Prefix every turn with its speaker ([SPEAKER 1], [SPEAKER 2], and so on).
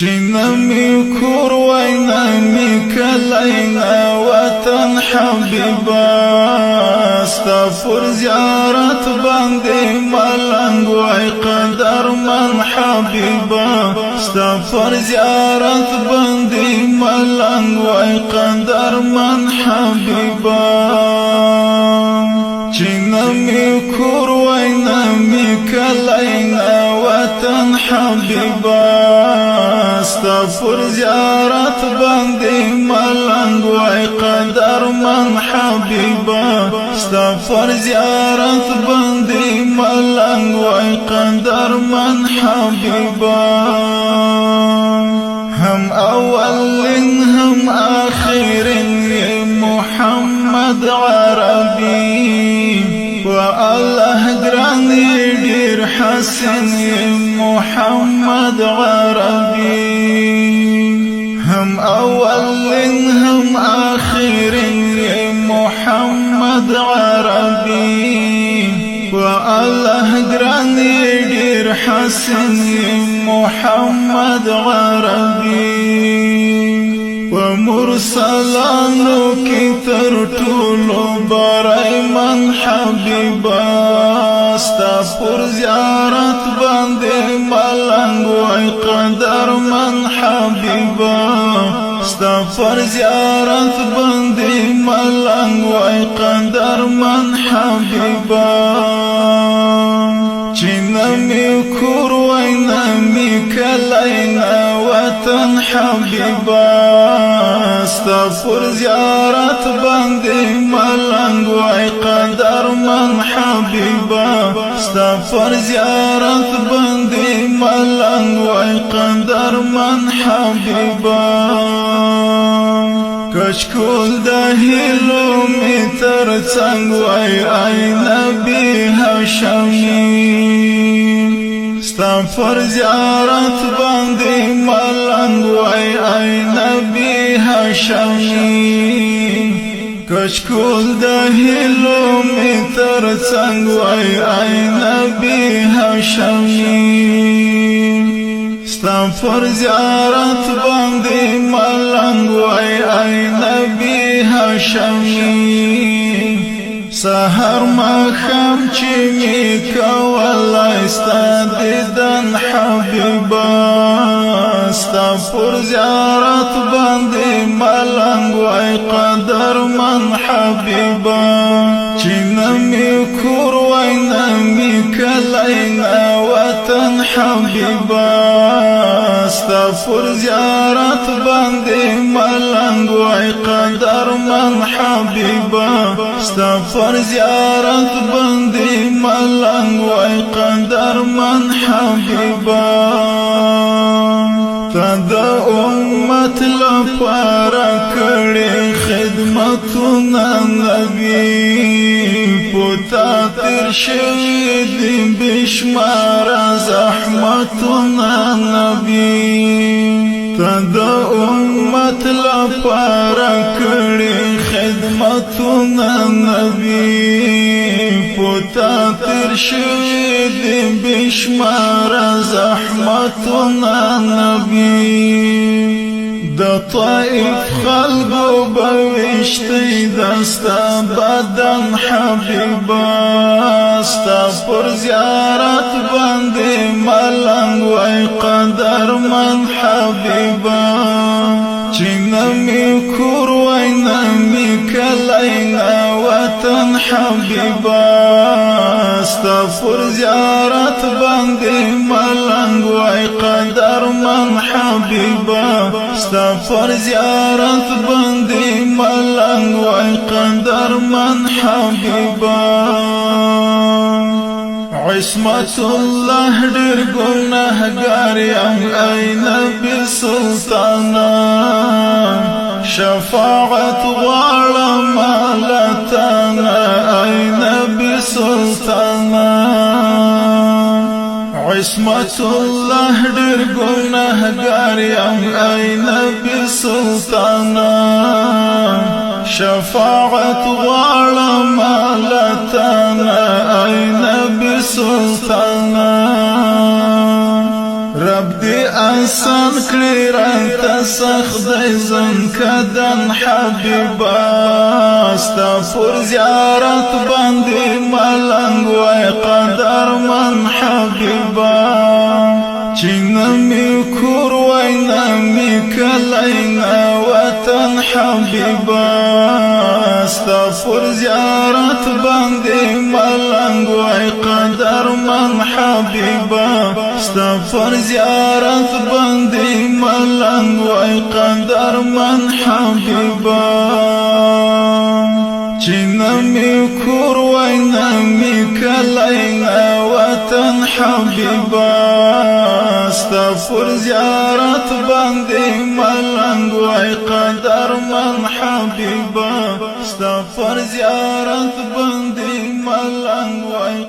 [SPEAKER 1] چې نه مې کور وای، نه مې کلی، نه وطن حبیبا، ستا پر زیارت باندې ملنګ وای قدر من حبیبا، ستا پر زیارت باندې ملنګ وای قدر من حبیبا. چې نه مې کور وای، نه مې کلی، نه وطن حبیبا، ستا پر زیارت باندې ملنګ وای قدر من حبیبا، ستا پر زیارت باندې ملنګ وای قدر من حبیبا. هم اولین هم آخرین محمد عربي، و الله ګران ډیر حسن محمد عربي. هم اولین هم آخرین محمد عربي، و الله ګران ډیر حسن محمد عربي. ومرسلانو کې تر ټولو برای من حبیبا، ستا پر زیارت باندې ملنګ وای قدر من حبیبا، ستا پر زیارت باندې ملنګ وای قدر من حبیبا. چې نه مې کور وای، نه مې کلی، نه وطن حبیبا، ستا پر زیارت باندې ملنګ وای قدر من حبیبا، ستا پر زیارت باندې ملنګ وای قدر من حبیبا. کشکول د هیلو می تر څنګ وای ای نبی هاشمی، ستا پر زیارت باندې ملنګ وای ای نبی هاشمی. کشکول د هیلو می تر څنګ وای ای نبی هاشمی، ستا پر زیارت باندې ملنګ وای ای نبی هاشمی. سحر مخم چې می کولای ستا دیدن حبیبا، ستا پر زیارت باندې ملنګ وای قدر من حبیبا. چې نه مې کور وای، نه مې کلی، نه وطن حبیبا، ستا پر زیارت باندې ملنګ وای قدر من حبیبا، ستا پر زیارت باندې ملنګ وای قدر من حبیبا. تا د امت لپاره کړې خدمتونه نبی، پوتا تر شوی دی بشمار زحمتونه نبی. تا د امت لپاره کړې خدمتونه نبی، پوتا تر شوی دی بشمار زحمتونه نبی. د طائف خلقو بوشتی دستا بدن حبیبا، ستا پر زیارت باندې ملنګ وای قدر من حبیبا. چې نه مې کور وای، نه مې کلی، نه وطن حبیبا، ستا پر زیارت باندې ملنګ وای قدر من حبیبا، ستا پر زیارت باندې ملنګ وای قدر من حبیبا. عصمت الله ډیر ګناهګار یم ای نبی سلطانا، شفاعت غواړم لتانا ای نبی سلطانا. عصمت الله ډیر ګناهګار یم ای نبی سلطانا، شفاعت غواړم لتانا ای نبی سلطانا. رب دې آسان کړی راته سخت دی زنکدن حبیبا. ستا پر زیارت باندې ملنګ وای قدر من حبیبا. چې نه مې کور وای، نه مې کلی، نه وطن حبیبا، ستا پر زیارت باندې ملنګ وای قدر من حبیبا. ستا پر زیارت باندې ملنګ وای قدر من حبیبا. چې نه مې کور وای، نه مې کلی، نه وطن حبیبا، ستا پر زیارت باندې ملنګ وای قدر من حبیبا. ستا پر زیارت باندې ملنګ وای.